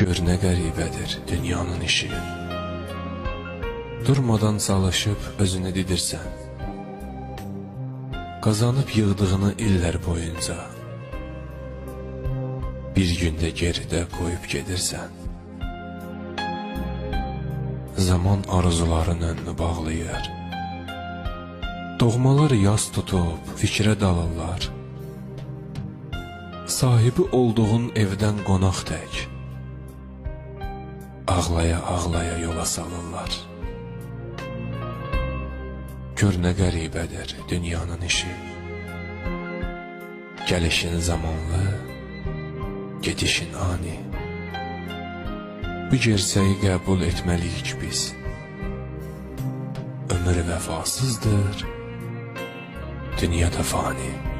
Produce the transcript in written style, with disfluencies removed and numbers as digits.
Gör nə qəribədir dünyanın işi. Durmadan çalışıb özünü didirsən. Qazanıb yığdığını illər boyunca bir gündə geridə qoyub gedirsən. Zaman arzuların önünü bağlayır. Doğmalar yas tutub fikrə dalırlar. Sahibi olduğun evdən qonaq tək ağlaya ağlaya yola salırlar. Gör nə qəribədir dünyanın işi. Gəlişin zamanlı, gedişin ani. Bu gerçəyi qəbul etməliyik biz. Ömür vəfasızdır, dünya da fani.